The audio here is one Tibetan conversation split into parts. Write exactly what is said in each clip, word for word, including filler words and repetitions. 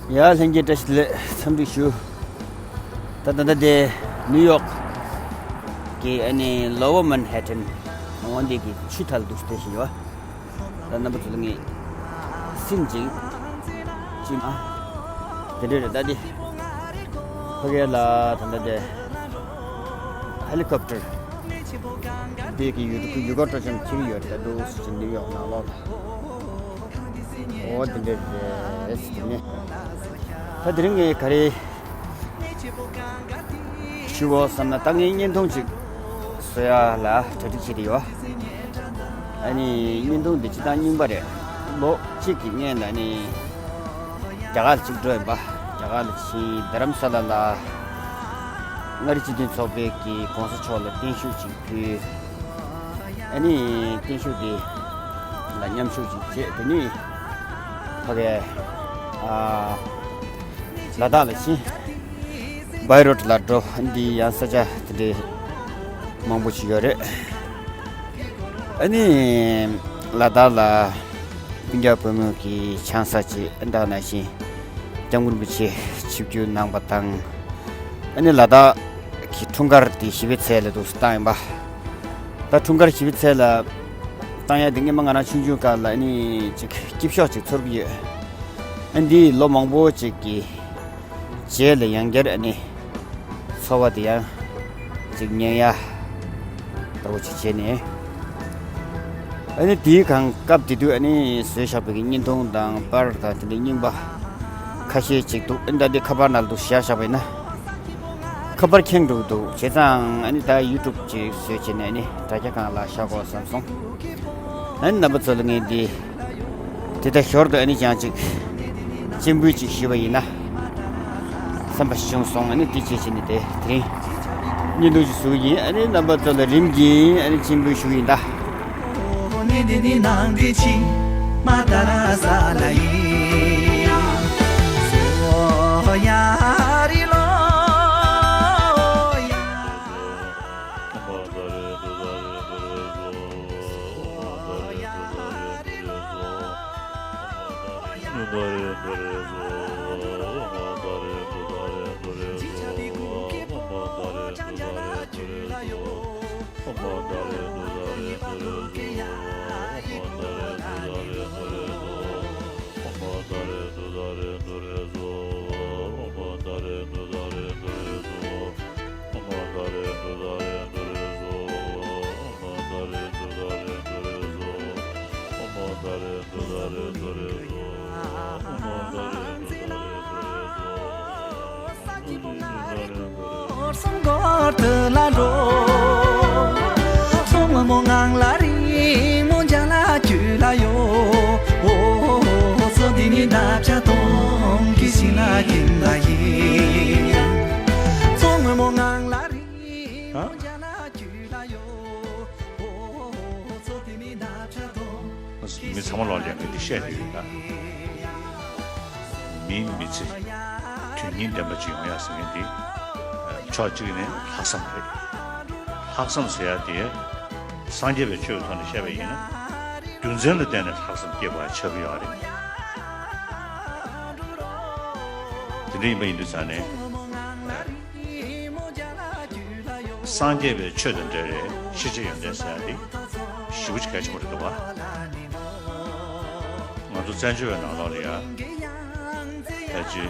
ཡ། ལྷན་རྒྱས་བཀྲ་ཤིས་བདེ་ལེགས། འཚམས་འདྲི་ཞུ། ད་ད་ད་དེ་ནིའུ་ཡོག་གི་ཨ་ནི་Lower Manhattan འོ་འདི་གི་ཆུ་ཐལ་འདུག་སྟེ་ཞིག་ཡོད། ད་རྣམ་པ་ཚོ་ལ་ངས་སིན་ཅིང་ཅིང་ཨ་དེ་འདྲས་རེད། ད་དེ་ཕ་གི་ལ་ད་ད་དེ་ཧེ་ལི་ཀོབ་ཊར་དེ་གི་ཡུལ་གྲུ་ཡུལ་སྐོར་སྤྲོ་འཆམ་བྱེད་ཀྱི་ཡོད་རེད། ད་འདུག་སེ་ནིའུ་ཡོག་ནང་ལོགས་ལ། འོ་དེ་འདྲས་རེད། དེ་ནས་ད་དེ་རིང་ངས་ག་རེ་ཞུ་དགོས་བསམ་ན། ད་ངས་བརྙན་ཐུང་ཅིག་བཟོ་ཡ་ལ་གྲ་སྒྲིག་བྱེད་དེ་ཡོད། ཨ་ནི་བརྙན་ཐུང་འདི་སྤྱིར་བཏང་རྙིང་པ་རེད། ལོ་གཅིག་གི་སྔོན་ལ་ཨ་ནི་རྒྱ་གར་ལ་ཅིག་འགྲོ་ཡིན་པ། རྒྱ་གར་ལ་ཕྱིན། རྡ་རམ་ས་ལ་ལ་མངའ་རིས་སྤྱི་མཐུན་ཚོགས་པའི་གི་གོང་ས་མཆོག་ལ་བརྟན་བཞུགས་ཅིག་ཕུལ། ཨ་ནི་བརྟན་བཞུགས་དེ་ལ་མཉམ་ཞུགས་ཅིག་བྱས། དེ་ནས་ཕ་གི་ཨ་ལ་དྭགས་ལ་ཕྱིན། བྷའི་རོད་ལ་འགྲོ། འདི་ཡང་ས་ཆ་དེ་འདྲའི་མང་པོ་ཞིག་ཡོད་རེད། ཨ་ནི་ལ་དྭགས་ལ་སྤུན་ཀྱག་བུ་མོ་གི་ཆང་ས་ཅིག་ཨ་འདྲ་ནང་བཞིན་སྐྱབས་མགོན་རིན་པོ་ཆེ་ཆིབས་བསྒྱུར་གནང་པ་དང་། ཨ་ནི་ལ་དྭགས་ཀྱི་འཁྲུངས་སྐར་དེ་བཞི་པའི་ཚེས་ལ་འདུག་སེ་བཏང་ཡིན་པ། ད་འཁྲུངས་སྐར་བཞི་པའི་ཚེས་ལ་བཏང་ཡ་དེ་སྔོན་མ་ང་རང་ཆུང་ཆུང་སྐབས་ལ་ཨ་ནི་ཅིག་སྐྱིད་ཤོས་ཅིག་ཚོར་གྱི་ཡོད། ཨ་འདི་ལོ་མང་པོ་ཅིག་གི་རྗེས་ལ་ཡང་བསྐྱར་ཨ་ནི་ཚོར་བ་དེ་ཡང་ཅིག་ཉན་ཡ་ལྟ་བུ་ཅིག་བྱས་ནས། ཨ་ནི་དེའི་སྒང་སྐབས་དེ་དུས་ཨ་ནི་བཟོས་བཞག་པའི་གི་བརྙན་ཐུང་དང་པར་དང་དེ་འདྲའི་རྙིང་པ་ཁ་ཤས་ཅིག་འདུག་ཨ་ནི་ད་འདི་ཁ་པར་ནང་ལ་འདུག་བཞག་བཞག་པ་ཡིན་ན། ཁ་པར་ཁེངས་འགྲོ་གི་འདུག་བྱས་ཙང་ཨ་ནི་ད་ཡུ་ཊུབ་ཅིག་བཟོས་བྱས་ནས་ཨ་ནི་དྲ་རྒྱ་སྒང་ལ་བཞག་དགོས་བསམ་སོང་། ཨ་ནི་རྣམ་པ་ཚོ་ལ་ངས་འདི་དེ་ལྟར་ཞོར་དུ་ཨ་ནི་ཅང་ཅིག་སྤྱན་འབུལ་ཅིག་ཞུས་པ་ཡིན་ན་བསམ་པ་ཞིག་བྱུང་སོང་། ཨ་ནི་དེ་བྱས་བྱས་ནས་དེ་དེ་རིང་བརྙན་ཐུང་ཅིག་བཟོས་ཡིན། ཨ་ནི་རྣམ་པ་ཚོ་ལ་རིམ་གྱིས་ཨ་ནི་སྤྱན་འབུལ་ཞུ་གི་ཡིན་ད། མི་ཚང་མ་ལོག་ལེན་གྱི་འདི་བཤད་དེ་ཡིན་ད། མིའི་མི་ཚེ་དོན་སྙིང་ལྡན་པ་ཅིག་ཡོང་ཡ་ཟེར་མཁན་འདི་ཕྱོགས་གཅིག་ནས་ལྷག་བསམ་རེད། ལྷག་བསམ་ཟེར་ཡ་དེ་སངས་རྒྱས་པའི་ཆོས་ཀྱི་ཐོག་ནས་བཤད་པ་ཡིན་ན་རྒྱུ་མཚན་ལ་བརྟེན་ནས་ལྷག་བསམ་སྐྱེ་དགོས་ཡ་ཆགས་ཀྱི་ཡོད་རེད། དེ་འདྲ་ཡིན་པ་ཡིན་དུས་ཙང་ནས། སངས་རྒྱས་པའི་ཆོས་དང་འབྲེལ་བའི་ཤེས་བྱ་ཡོན་ཏན་ཟེར་ཡ་དེ་ཞེ་པོ་ཅིག་གལ་ཆེན་པོ་རེད་འདུག་བ། ང་ཚོ་བཙན་བྱོལ་བའི་ནང་ལོགས་ལ་ཡ་ཕལ་ཆེར་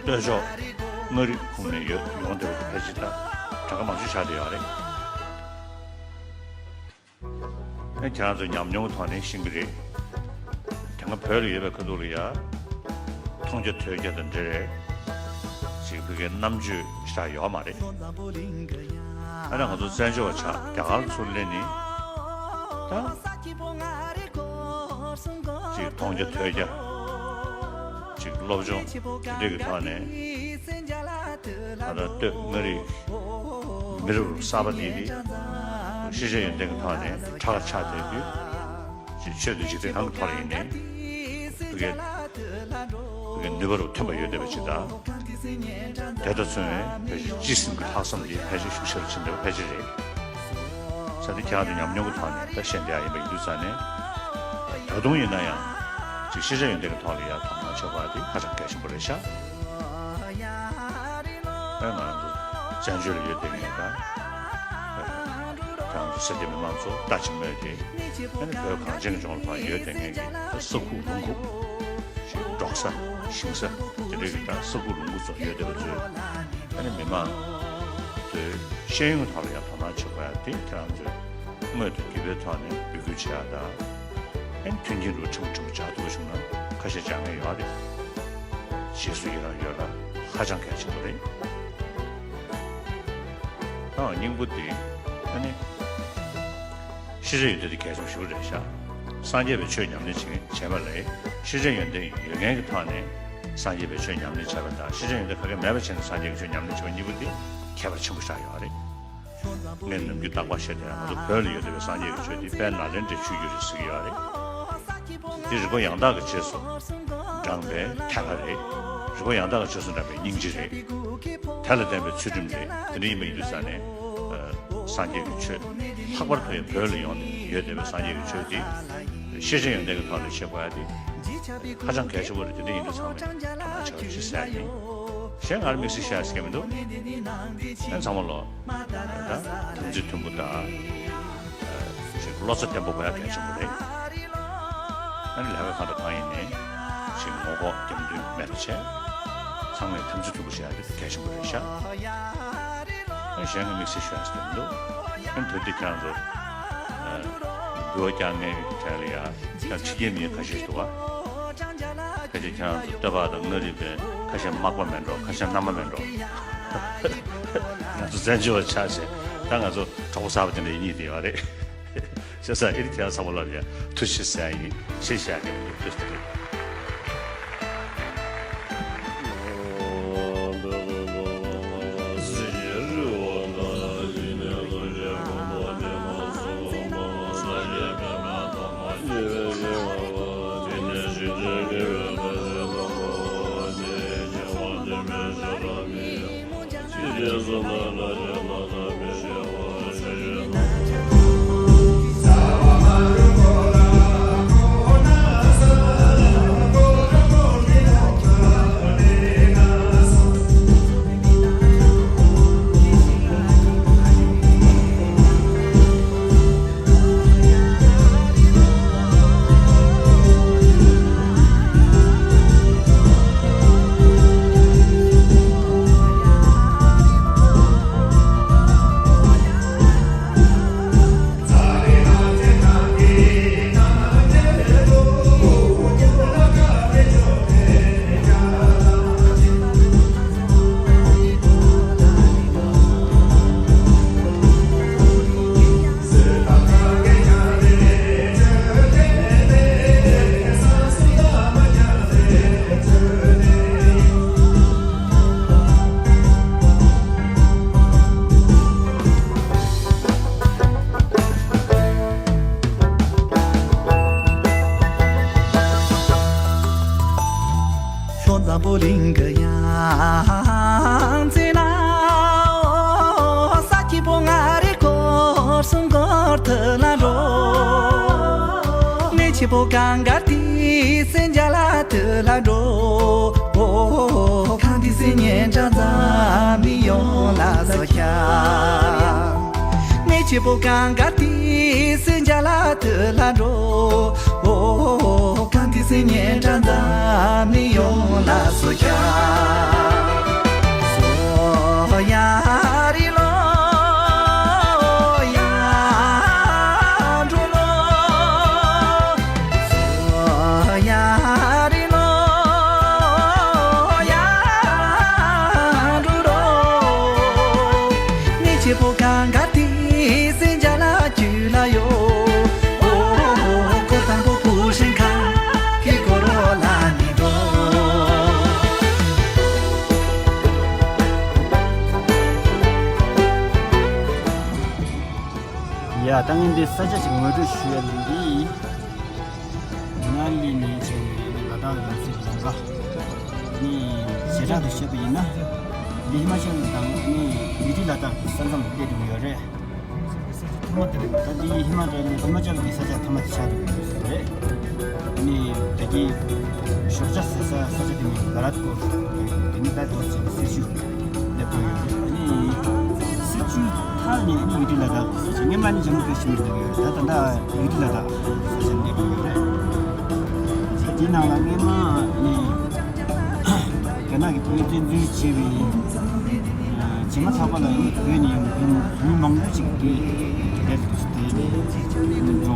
སྟོད་ཕྱོགས་མངའ་རིས་ཁུངས་ནས་ཡོད་ཡོང་བསྡད་པ་དེ་ཕལ་ཆེར་ད་གྲངས་ཀ་མང་ཤོས་ཆགས་བསྡད་ཡོད་རེད། ཁྱེད་རང་ཚོ་ཉམས་མྱོང་གི་ཐོག་ནས་ཤེས་ཀྱི་རེད། དེ་སྔ་བོད་ལ་ཡོད་པའི་ཁ་ཐུག་ལ་ཡ། མཐོང་རྒྱ་ཐོས་རྒྱ་དང་འབྲེལ་བའི་ཅིག་ཕ་གིའི་རྣམ་དཔྱོད་ཞེ་དྲག་ཡོད་མ་རེད། ཨ་ནི་ང་ཚོ་བཙན་བྱོལ་བ་ཆགས་རྒྱ་གར་ཚུར་སླེབས་ནས་ད་ཅིག་མཐོང་རྒྱ་ཐོས་རྒྱ་ཅིག་སློབ་སྦྱོང་དེ་འདྲས་ཀྱི་ཐོག་ནས། ད་ལྟ་སྟོད་མངའ་རིས་མི་རབས་གསར་པ་འདི་ནི་ཤེས་བྱ་ཡོན་ཏན་གྱི་ཐོག་ནས་ཁྲ་ཁ་ཆགས་བསྡད་དུས། ཅིག་ཆོས་དང་འཇིག་རྟེན་གང་གི་ཐོག་ལ་ཡིན་ནའི་ཕ་གིའི་ཕ་གིའི་ནུས་པ་རུ་ཐོན་པ་ཡོད་བསྡད་པ་ཅིག་དང་། དེ་དང་མཚུངས་པའི་ཕལ་ཆེར་སྤྱི་སེམས་ཀྱི་ལྷག་བསམ་འདི་ཕལ་ཆེར་ཤུགས་ཆེ་རུ་ཕྱིན་བསྡད་པ་ཕལ་ཆེར་རེད། ས་འདི་ཁྱེད་རང་ཚོ་ཉམས་མྱོང་གི་ཐོག་ནས་ད་བཤད་བསྡད་ཡ་ཡིན་པ་ཡིན་དུས་ཙང་ནས། ད་དུང་ཡིན་ན་ཡང་ ཤེས་བྱ་ཡོན་ཏན་གྱི་ཐོག་ལ་ཡང་དོ་སྣང་བྱེད་དགོས་པ་དེ་ཧ་ཅང་གལ་ཆེན་པོ་རེད་ཤག་ཨེ་ང་རང་ཚོ་བཙན་བྱོལ་ལ་ཡོད་བསྡད་མཁན་དང་། ཨེ་ཁྱེད་རང་ཚོ་སེར་སྐྱ་མི་མང་ཚོ་ལྟ་ཅི་སྨོས་ཏེ། ཨ་ནི་བོད་གངས་ཅན་གྱི་ལྗོངས་ལ་ཕར་ཡོད་བསྡད་མཁན་གྱི་ས་ཁུག་ལུང་ཁུག་ཅིག་འབྲོག་ས་ཞིང་ས་དེ་འདྲའི་གི་ད་ས་ཁུག་ལུང་ཁུག་ཚོ་ཡོད་བསྡད་པ་ཚོས། ཨ་ནི་མི་མང་ཚོའི་ཤེས་ཡོན་ཐོག་ལ་ཡང་དོ་སྣང་བྱེད་དགོས་ཡ་དེ་ཁྱེད་རང་ཚོས་དངོས་དང་བརྒྱུད་པའི་ཐོག་ནས་འབོད་སྐུལ་བྱེད་ཡ་དང་། ཨ་ནི་མཐུན་རྐྱེན་རུ་ཕྲན་བུ་ཕྲན་བུ་སྦྱར་ཐུབ་པ་བྱུང་ན་ཁ་ཤས་སྦྱར་མཁན་ཡོད་རེད། རྗེས་སུ་ཡི་རང་ཡོད་ལ་ཧ་ཅང་གལ་ཆེན་པོ་རེད། ཨ་སྙིང་པོ་དེ་ཨ་ནི། ཤེས་བྱ་ཡོན་ཏན་དེ་གལ་ཆེན་པོ་ཞིག་རེད་ཤག་སངས་རྒྱས་པའི་ཆོས་ཉམས་ལེན་བྱེད་བྱས་པ་ལས་ཤེས་བྱ་ཡོན་ཏན་ཡོད་མཁན་གྱི་ཐོག་ནས་སངས་རྒྱས་པའི་ཆོས་ཉམས་ལེན་བྱས་པ་དང་། ཤེས་བྱ་ཡོན་ཏན་ག་གེ་མེད་པ་བྱས་ནས་སངས་རྒྱས་ཀྱི་ཆོས་ཉམས་ལེན་བྱེད་པ་གཉིས་པོ་དེ་ཁྱད་པར་ཆེན་པོ་ཆགས་ཡོད་རེད། ངས་ནམ་རྒྱུན་རྟག་པར་བཤད་དེ་ང་ཚོ་བོད་ལ་ཡོད་བསྡད་པའི་སངས་རྒྱས་ཀྱི་ཆོས་དེ་དཔལ་ནཱ་ལེནྡྲའི་ཆོས་བརྒྱུད་རེད་ཟེར་གྱི་ཡོད་རེད། དེ་རིག་པ་ཡང་དག་གི་རྗེས་སུ་འབྲངས་པའི་ཐེག་པ་རེད། རིག་པ་ཡང་དག་གི་རྗེས་སུ་འབྲངས་པའི་སྙིང་རྗེ་རེད། དེ་ལ་བརྟེན་པའི་ཚུལ་ཁྲིམས་རེད། དེ་འདྲ་ཡིན་པ་ཡིན་དུས་ཙང་ནས། ཨ་སངས་རྒྱས་ཀྱི་ཆོས་ལྷག་པར་དུ་ཡང་བོད་ལ་ཡོང་ནས་ཡོད་བསྡད་པའི་སངས་རྒྱས་ཀྱི་ཆོས་དེ་ཤེས་བྱ་ཡོན་ཏན་གྱི་ཐོག་ནས་བྱེད་དགོས་ཡ་དེ་ཧ་ཅང་གལ་ཆེན་པོ་རེད། དེ་འདྲ་ཡིན་དུས་ཚང་མས་དོ་སྣང་བྱ་རོགས་ཞེས་ཟེར་ཡ་ཡིན། གཞན་ང་རང་དམིགས་བསལ་བཤད་ཡ་ཟེར་མཁན་མི་འདུག་ཨ་ཚང་མ་ལོ། ད་དམ་ཚིག་མཐུན་པོ་དང་། ཅིག་བློ་རྩ་བརྟན་པོ་དགོས་ཡ་གལ་ཆེན་པོ་རེད། ཨ་ནི་ལས་ཀ་གང་དང་གང་ཡིན་ནའི་ཅིག་ངོ་ལྐོག་རྒྱབ་མདུན་མེད་པ་བྱས། ཚང་མས་དམ་ཚིག་མཐུན་པོ་བྱེད་ཡ་དེ་གལ་ཆེན་པོ་རེད་ཤག་ཨ་ནི་གཞན་གྱི་དམིགས་བསལ་ཞུ་ཡ་ཟེར་མི་འདུག་ཨ་ནི་དོན་དེ་ཁྱེད་རང་ཚོ་འབུལ་བ་རྒྱག་མཁན་གྱི་གྲས་ལ་ཡ་ཁྱེད་རང་ཕྱི་རྒྱལ་མི་ཁ་ཤས་འདུག་ག་ཕལ་ཆེར་ཁྱེད་རང་ཚོ་སྟོད་པ་དང་མངའ་རིས་པའི་ཁ་ཤས་མག་པ་མེད་འགྲོ། ཁ་ཤས་མནའ་མ་མེད་འགྲོ། ང་ཚོ་བཙན་བྱོལ་བ་ཆགས་བྱས་ད་ང་ཚོ་གྲོགས་པོ་གསར་པ་དེ་འདྲ་ཡིན་གཉིས་དེ་ཡོད་རེད། བྱས་ཙང་ཨེ་རི་ཐེ་ཚང་མ་ལ་ཡ་ཐུགས་རྗེ་ཆེ་ཟེར་ཡ་ཡིན། ཞེས་བཤད་མཁན་དེ་ཐུགས་རྗེ་ཆེ། ལྷོ་འཛམ་བུ་གླིང་གི་ཡང་རྩེ་ན། ས་སྐྱིད་པོ་ང་རེ་འཁོར་སོང་འཁོར་ཐུག་ལ་འགྲོ། གནས་ཆེན་པོ་གངས་དཀར་ཏི་སེ་མཇལ་ལ་ཐུག་ལ་འགྲོ། ཨོ་གངས་ཏི་སེ་སྙན་གྲགས་འཛམ་གླིང་ཡོངས་ལ་གསལ་ཤག་གནས་ཆེན་པོ་གངས་དཀར་ཏི་སེ་མཇལ་ལ་ཐུག་ལ་འགྲོ། ཨོ་གངས་ཏི་སེ་སྙན་གྲགས་འཛམ་གླིང་ཡོངས་ལ་གསལ་ཤག་སོ་ཡ་རི་ལོ་ཡ་འགྲོ་ལོ། ཡ་རི་ལོ་ཡ་འགྲོ་ལོ། གནས་ཆེན་པོ་གངས་དཀར་ཏི་སེ་མཇལ་ལ་རྒྱུགས་ལ་ཡོད། ཨོ་ཧོ་ཧོ་ཧོ། གོ་དང་པོ་བུ་ཧྲེང་ཁ་གི་གོ་རོ་ལ་ནི་འགྲོ། ཡ་ད་ངས་འདི་ས་ཆ་ཞིག་ངོ་སྤྲོད་ཞུ་ཡ་ལ་འདི། མ་ན་ལི་ནས་བྱས་ནས་ལ་དྭགས་ལ་སླེབས་ལམ་ཁ། ནི་བྱེ་བྲག་ཏུ་བཤད་པ་ཡིན་ན། འདི་ཧི་མ་ཅལ་དང་ནི་མི་ཏི་ལ་དྭགས་ཀྱི་ས་མཚམས་སླེབས་འགྲོ་གི་ཡོད་རེད། ད་འདི་ཧི་མ་ཅལ་ནི་ཧི་མ་ཅལ་གྱི་ས་ཆ་ཐ་མ་དེ་ཆགས་འགྲོ་གི་ཡོད། རེད། ཨ་ནི་ད་གིན་ཞོགས་ཇ་ཟ་ས་ས་ཆ་དེ་ནི་ག་ར་ཏོ་དེ་ནི་ད་ཏོ་ཟེར་སི་ཆུ་ལེབ་ཀྱི་ཡོད་རེད། ཨ་ནི་སི་ཆུ་མཐའ་ནས་ཨ་ནི་ཡུ་ཏི་ལ་དྭགས་ས་ཆ་སྔོན་མ་ནི་ཇམ་མུ་ཀ་ཤི་མིར་ལེབ་ཀྱི་ཡོད་རེད། ད་ད་ལྟ་ཡུ་ཏི་ལ་དྭགས་ས་ཆ་ལེབ་ཀྱི་ཡོད་རེད། དེའི་ནང་ལ་སྔོན་མ་ཨ་ནི་རྒྱ་ནག་གི་བོད་བཙན་འཛུལ་བྱས་པའི་རྗེས་མ་ཐག་པ་ལ་ཨ་ནི་བོད་ནས་ཡང་མི་མང་པོ་ཅིག་གིས་དེར་དེ་ནས་འགྲོ་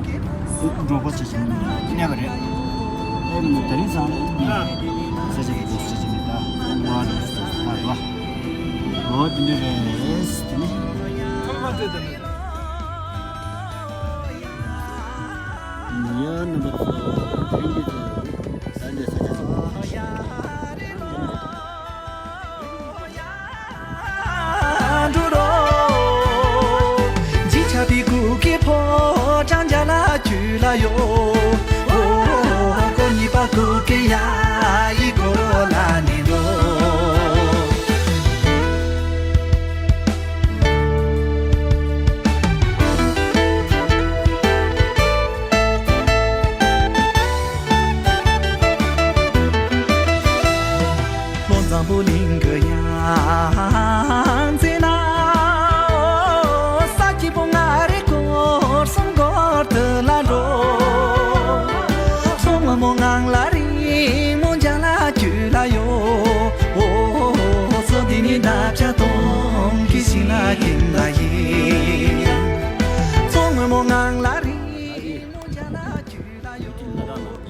འགྲོ་པ་བྱེད་བཞིན་གནས་པ་རེད། དེ་ནི་ད་རིང་སང་ལ་ཨིན་ཇི་ས་ཆ་གི་ས་ཆ་ནས་ད་ང་རང་ཚོ་ད་རེད་བ། འོ་དེ་འདྲ་རེད། དེ་ནི་ཡ་རྣམ་པ་ཚོ་ལྷན་རྒྱས་ཚོ་ད་འདྲ་ས་ཆ་ཚོ། འགྲོ་རོགས། འཇིགས་ཆགས་པའི་སྐུ་གི་ཕོ་བྲང་རྒྱ་ལ་རྒྱུད་ལ་ཡོད། ཨོ་སྐུ་གཉིས་པ་སྐུ་གི་ཡ་ཡི་སྐོར་ལ་ནི་འགྲོ། ལྷོ་འཛམ་བུ་གླིང་གི་ཡང་རྩེ་ན། ས་སྐྱིད་པོ་ང་རེ་སྐོར་གསུམ་སྐོར་དུ་ལ་འགྲོ། མཚོ་སྔོན་མོ་ངང་ལ་རིང་མོ་འཇའ་ལ་རྒྱུད་ལ་ཡོད། ཨོ་མཚོ་འདི་ནི་འདབ་ཆགས་སྟོང་གི་ཞིང་ལ་ཁྱིམ་ལ་ཡིན། མཚོ་སྔོན་མོ་ངང་ལ་རིང་མོ་འཇའ་ལ་རྒྱུད་ལ་ཡོད། ཨོ་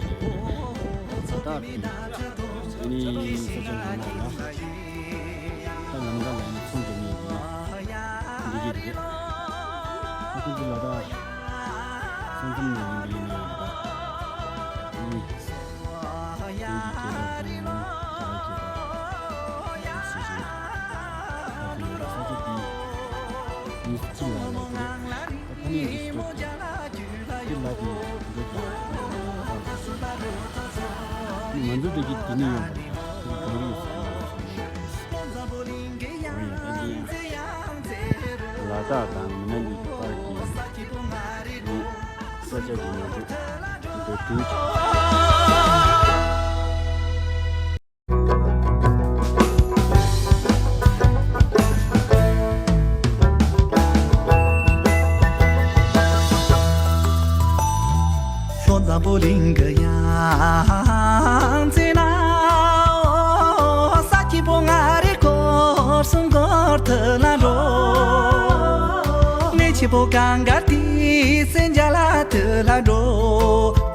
མཚོ་འདི་ནི་འདབ་ཆགས་སྟོང་གི་ཞིང་ལ་ཁྱིམ་ལ་ཡིན། ཨ་ནི་ས་ཆ་ལམ་ཁ་ལ། ད་ལམ་ཁ་ལ་ནི་ཚོང་རྒྱག་མཁན་གྱི་འདི་གས་འདི་རེད། ཨ་ཁུ་ཚོ་ལ་ད་ས་མཚམས་ནས་ཡིན་པ་ཡིན་ན་ཡང་ད་ཨ་ནི་ཁོང་གི་རྒྱལ་ཁབ་དང་ནི་རྒྱ་གར་རྒྱལ་ཁབ་ཟེར་བཞིན་ད་དེ་ཡང་ས་ཆ་འདི་ནི་ཅི་ལ་ལ་འདི་རེད། ད་ཕ་ནི་འདི་སུ་འདི་ལ་དེ་འདི་ལ་ང་ཚོ་དེ་གི་དེ་ནི་ཡོང་པ་རེད། དེ་གང་རེད་ཟེར་ན། ལ་དྭགས་དང་མི་ན་ལི་གི་བར་གྱི་ས་ཆ་དེ་ང་ཚོ་འགྲོ་དུས། ལྷོ་འཛམ་བུ་གླིང་གི་ཡང་རྩེ་ན། ས་སྐྱིད་པོ་ང་རེ་སྐོར་གསུམ་སྐོར་དུ་ལ་འགྲོ། གནས་སྐྱིད་པོ་གངས་དཀར་ཏི་སེ་འཇའ་ལ་དུ་ལ་འགྲོ།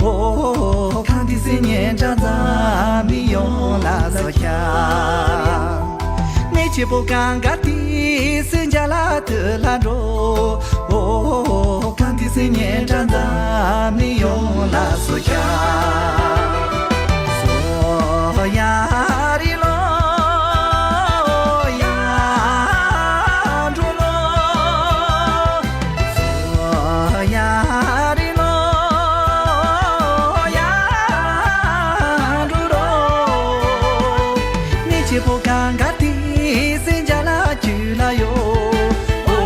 ཨོ་གངས་ཏི་སེ་སྙན་གྲགས་འཛམ་གླིང་ཡོངས་ལ་སོགས་ཤག་གནས་སྐྱིད་པོ་གངས་དཀར་ཏི་སེ་འཇའ་ལ་དུ་ལ་འགྲོ། ཨོ་གངས་ཏི་སེ་སྙན་གྲགས་འཛམ་གླིང་ཡོངས་ལ་སོགས་ཤག་སོ་ཡ་རི་ལོ་ཡ་འགྲོ་ལོ། སོ་ཡ་རི་ལོ་ཡ་འགྲོ་ལོ། གནས་སྐྱིད་པོ་གངས་དཀར་ཏི་སེ་འཇའ་ལ་རྒྱུད་ལ་ཡོད། ཨོ་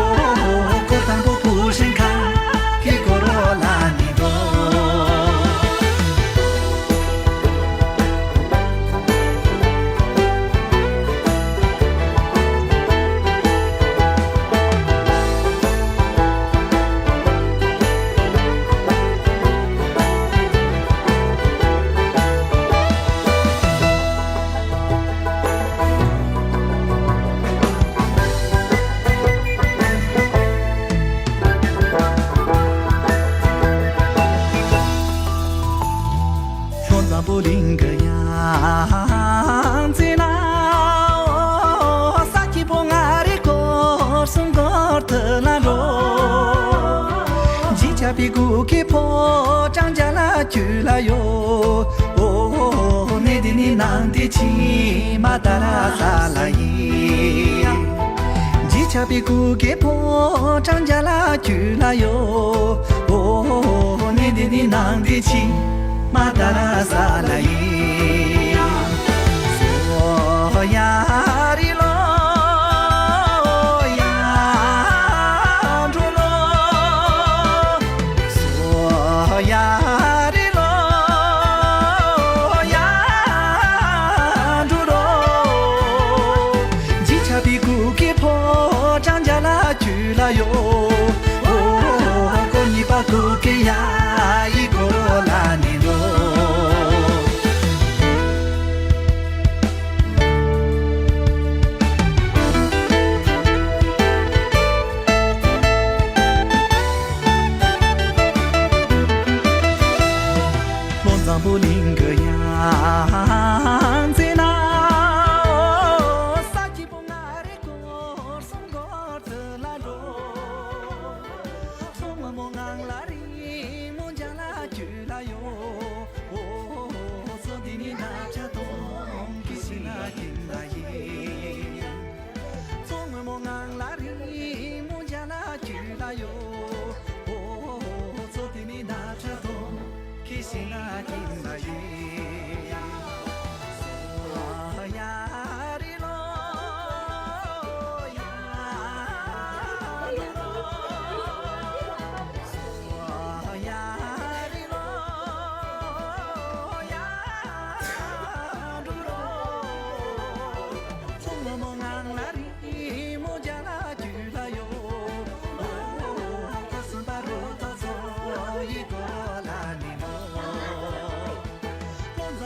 སྐོར་དང་པོ་བུ་ཧྲེང་ཁ་གི་སྐོར་ལ་ནི་འགྲོ། ལྷོ་འཛམ་བུ་གླིང་གི་ཡང་རྩེ་ན། ས་སྐྱིད་པོ་ང་རེ་སྐོར་གསུམ་སྐོར་དུ་ལ་འགྲོ། འཇིགས་ཆགས་པའི་སྐུ་གི་ཕོ་བྲང་རྒྱ་ལ་རྒྱུད་ལ་ཡོད། ཨོ་གནས་འདི་ནི་ནང་བདེ་ཆེན་མ་ཏཱ་ལ་ས་ལ་ཡིན། འཇིགས་ཆགས་པའི་སྐུ་གི་ཕོ་བྲང་རྒྱ་ལ་རྒྱུད་ལ་ཡོད། ཨོ་གནས་འདི་ནི་ནང་བདེ་ཆེན་མ་ཏཱ་ལ་ས་ལ་ཡིན། སོ་ཡ་རི་ལོ་ཡ་འགྲོ་ལོ། སོ་ཡ་རི་ལོ།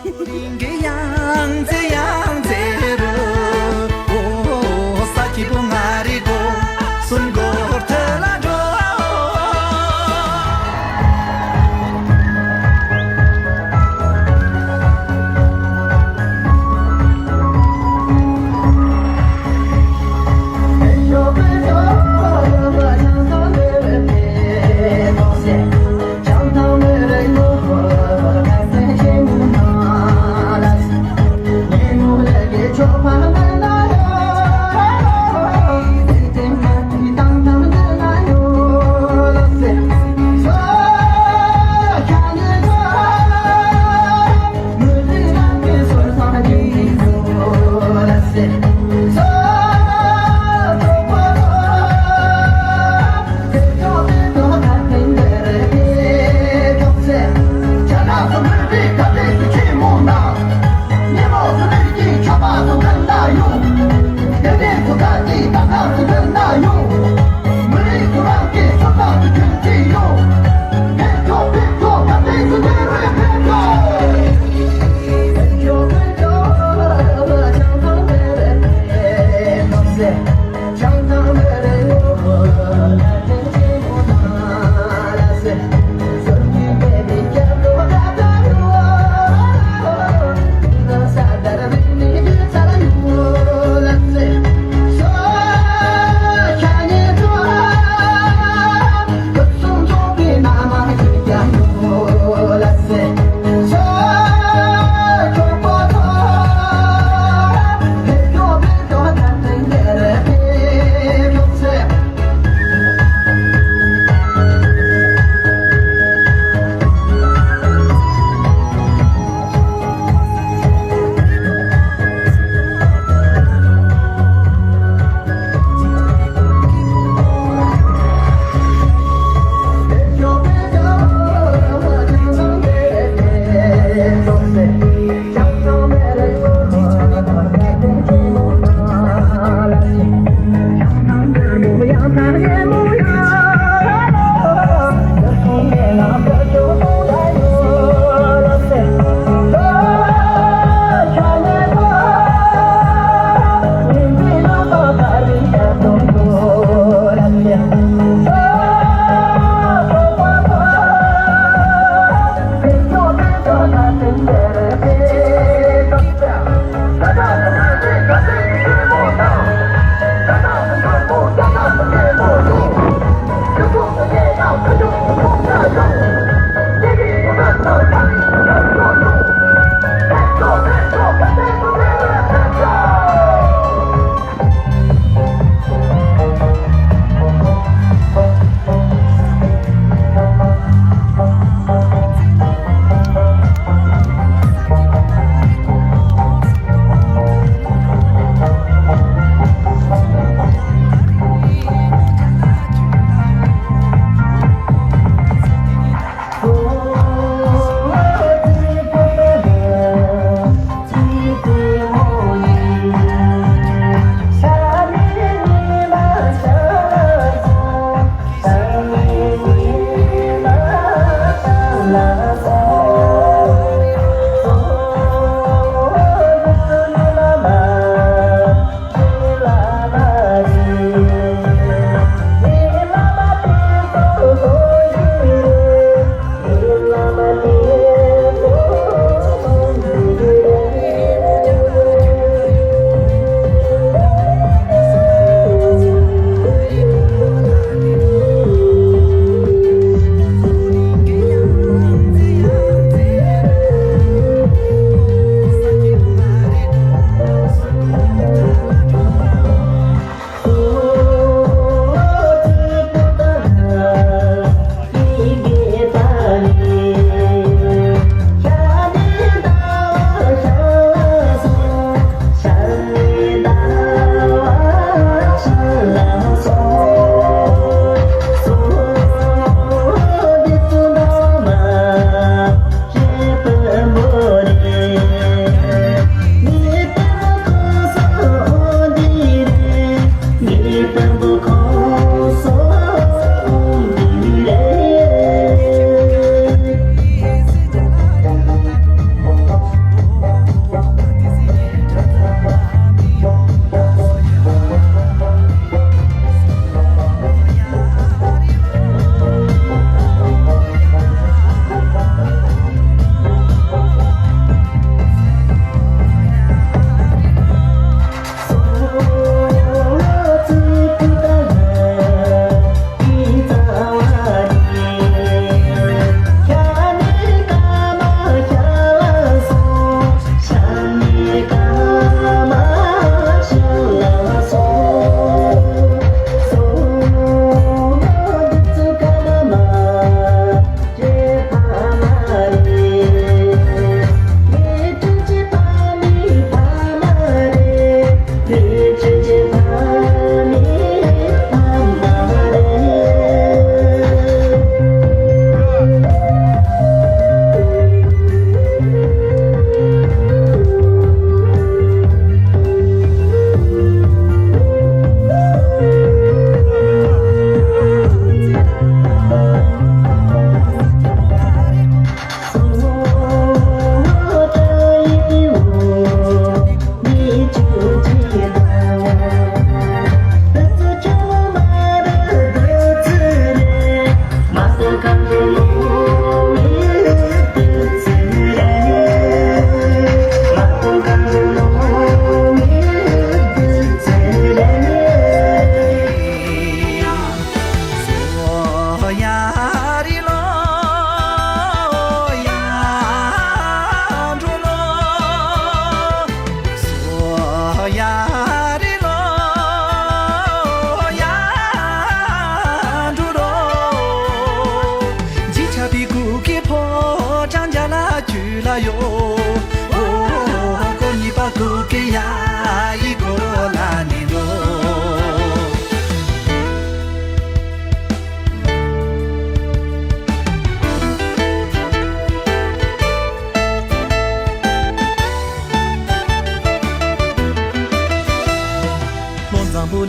རིང་གི་ཡང་རྩེ་ཡང་རྩེ་རུ། ཨོ། ས་སྐྱིད་པོ་ང་རི་གོ་སུམ་གོར་ཐོད་ལ་འགྲོ།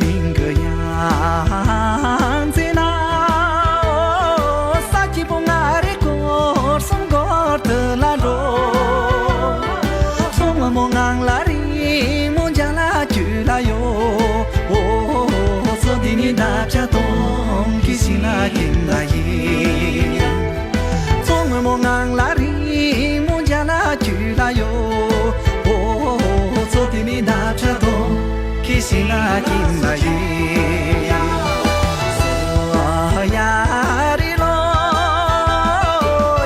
གླིང་གི་ཡང་རྩེ་ན། ས་སྐྱིད་པོ་ང་རེ་སྐོར་གསུམ་སྐོར་དུ་ལ་འགྲོ། མཚོ་སྔོན་མོ་ངང་ལ་རིང་མོ་འཇའ་ལ་རྒྱུད་ལ་ཡོད། འོ། མཚོ་འདི་ནི་འདབ་ཆགས་སྟོང་གི་ཞིང་ལ་ཀིང་ལ་ཡིན། མཚོ་སྔོན་མོ་ངང་ལ་རིང་མོ་འཇའ་ལ་རྒྱུད་ལ་ཡོད། འོ། མཚོ་འདི་ནི་འདབ་ཆགས་སྟོང་གི་ཞིང་ལ་ཀིང་ལ་ཡིན། སོ་ཡ་རི་ལོ་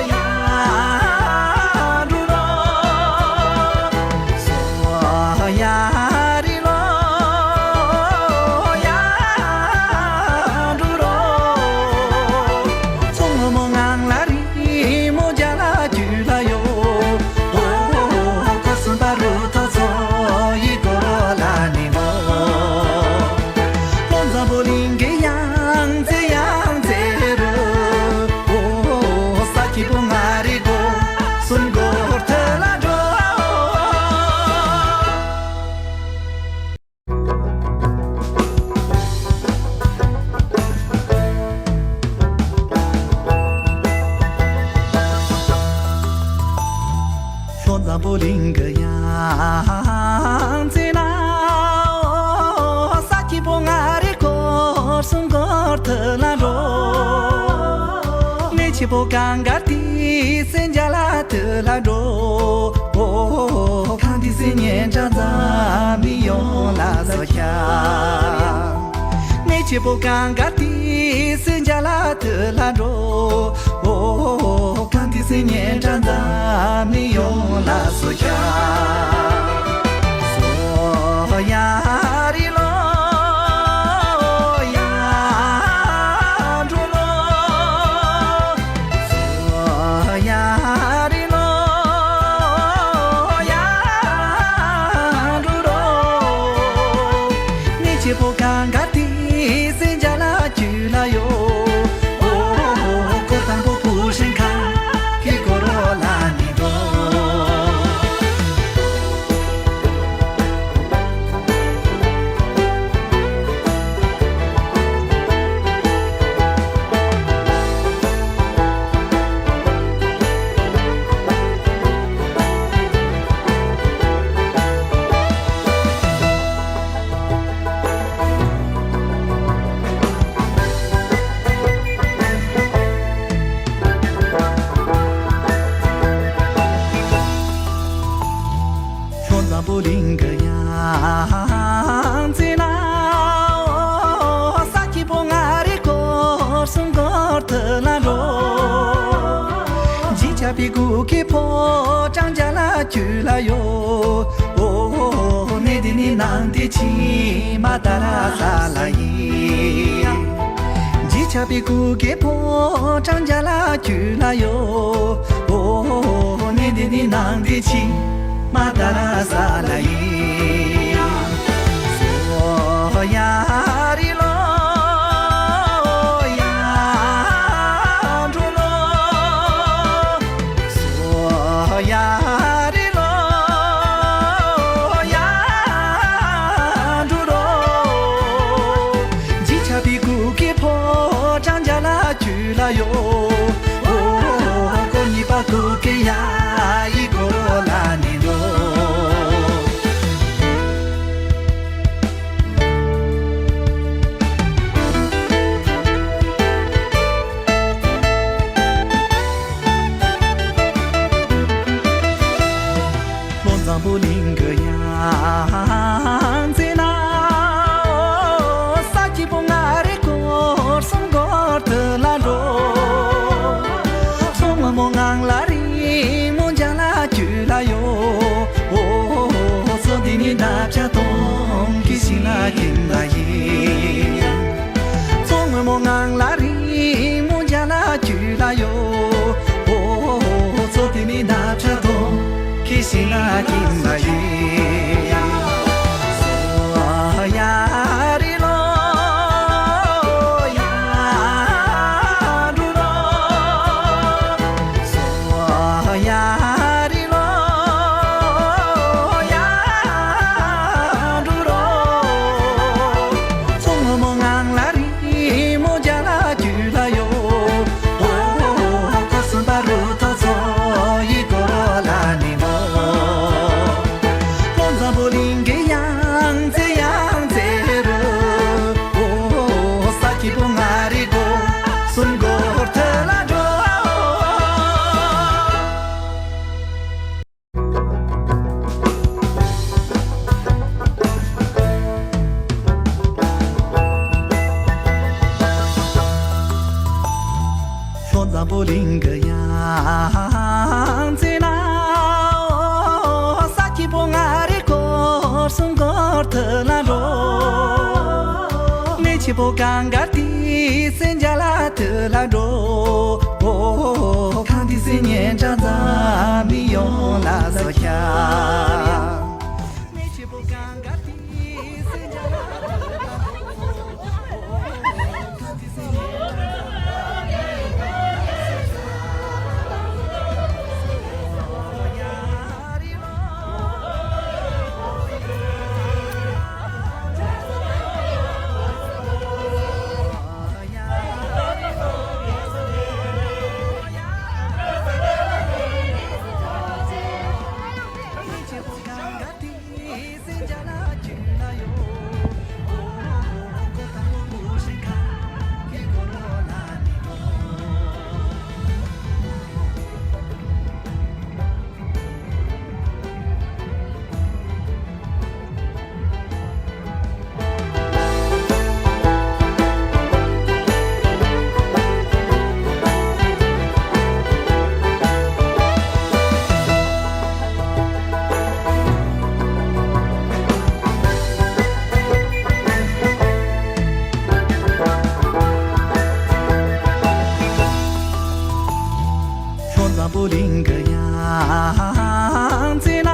ཡ་འབྲུག་ལོ། སོ་ཡ་རི་ལོ་ཡ་འབྲུག་ལོ། མཚོ་སྔོན་མོ་ངང་ལ་རིང་མོ་འཇའ་ལ་རྒྱུད་ལ་ཡོད། འོ། སྐོར་གསུམ་པ་རུ་ཐོག་མཚོ་ཡི་སྐོར་ལ་ནི་འགྲོ། ལྷོ་འཛམ་བུ་གླིང་གི་ཡང་རྩེ་ཡང་རྩེ་རུ། འོ། ས་སྐྱིད་པོ་ང་རེ་སྐོར་གསུམ་སྐོར་དུ་ལ་འགྲོ། ལྷོ་འཛམ་བུ་གླིང་གི་ཡང་རྩེ་ན། ས་སྐྱིད་པོ་ང་རེ་སྐོར་གསུམ་སྐོར་དུ་ལ་འགྲོ། གནས་སྐྱིད་པོ་གངས་དཀར་ཏི་སེ་འཇའ་ལ་དུ་ལ་འགྲོ། འོ། གངས་ཏི་སེ་སྙན་གྲགས་འཛམ་གླིང་ཡོངས་ལ་སོ་ཤ། གནས་སྐྱིད་པོ་གངས་དཀར་ཏི་སེ་འཇའ་ལ་དུ་ལ་འགྲོ། འོ། གངས་ཏི་སེ་སྙན་གྲགས་འཛམ་གླིང་ཡོངས་ལ་སོ་ཤ། སོ་ཡ་རི་ལོ་ཡ་འབྲུག་ལོ། སོ་ཡ་རི་ལོ་ཡ་འབྲུག་ལོ། གནས་སྐྱིད་པོ་གངས་དཀར་ཏི་སེ་འཇའ་ལ་རྒྱུད་ལ་ཡོད། འོ། སྐོར་དང་པོ་བུ་ཧྲེང་ཁ་གི་སྐོར་ལ་ནི་འགྲོ། ལྷོ་འཛམ་བུ་གླིང་གི་ཡང་རྩེ་ན། ས་སྐྱིད་པོ་ང་རེ་སྐོར་གསུམ་སྐོར་དུ་ལ་འགྲོ། བརྗིད་ཆགས་པའི་གུ་གེ་ཕོ་བྲང་འཇའ་ལ་རྒྱུད་ལ་ཡོད། འོ། གནས་འདི་ནི་ནང་བདེ་ཆེན་མ་ཏཱ་ལ་ས་ལ་ཡིན། བརྗིད་ཆགས་པའི་གུ་གེ་ཕོ་བྲང་འཇའ་ལ་རྒྱུད་ལ་ཡོད། འོ། གནས་འདི་ནི་ནང་བདེ་ཆེན་མ་ཏཱ་ལ་ས་ལ་ཡིན། སོ་ཡ་རི་ལོ་ཡ་འབྲུག་ལོ། སོ་ཡ་རི་ལོ་ཡ་འབྲུག་ལོ། བརྗིད་ཆགས་པའི་གུ་གེ་ཕོ་བྲང་འཇའ་ལ་རྒྱུད་ལ་ཡོད། འོ། སྐོར་གཉིས་པ་གུ་གེ་ཡ་ཡི་སྐོར་ལ་ནི་འགྲོ། ལྷོ་འཛམ་བུ་གླིང་གི་ཡང་རྩེ་ན། ས་སྐྱིད་པོ་ང་རེ་སྐོར་གསུམ་སྐོར་དུ་ལ་འགྲོ། མཚོ་སྔོན་མོ་ངང་ལ་རིང་མོ་འཇའ་ལ་རྒྱུད་ལ་ཡོད། འོ། མཚོ་འདི་ནི་འདབ་ཆགས་སྟོང་གི་ཞིང་ལ་ཀིང་ལ་ཡིན། མཚོ་སྔོན་མོ་ངང་ལ་རིང་མོ་འཇའ་ལ་རྒྱུད་ལ་ཡོད། འོ། མཚོ་འདི་ནི་འདབ་ཆགས་སྟོང་གི་ཞིང་ལ་ཀིང་ལ་ཡིན། སོ་ཡ་རི་ལོ་ཡ་འབྲུག་ལོ། སོ་ཡ་རི་ལོ་ཡ་འབྲུག་ལོ། སུམ་སྐོར་ཐོས་ལ་འགྲོ། གནས་ཆེན་པོ་གངས་དཀར་ཏི་སེ་མཇལ་ལ་ཐོས་ལ་འགྲོ། ཁང་ཏི་སེ་སྙན་གྲགས་འཛམ་གླིང་ཡོངས་ལ་གསལ་ཁྱབ། གནས་ཆེན་པོ་གངས་དཀར་ཏི་སེ་མཇལ་ལ་ཐོས་ལ་འགྲོ། ལྷོ་འཛམ་བུ་གླིང་གི་ཡང་རྩེ་ན།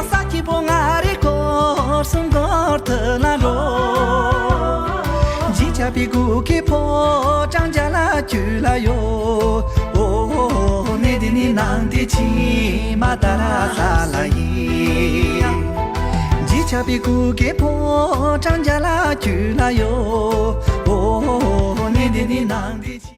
ས་སྐྱིད་པོ་ང་རེ་སྐོར་སུམ་སྐོར་ཐོས་ལ་འགྲོ། བརྗིད་ཆགས་པའི་གུ་གེ་ཕོ་བྲང་མཇལ་ལ་བཅུག་ལ་ཡོད། ཨོ། གནས་འདི་ནི་ནང་བདེ་ཕྱི་མ་ཏཱ་ར་ས་ལ་ཡིན། བརྗིད་ཆགས་པའི་གུ་གེ་ཕོ་བྲང་མཇལ་ལ་བཅུག་ལ་ཡོད། ཨོ། གནས་འདི་ནི་ནང་བདེ་ཕྱི།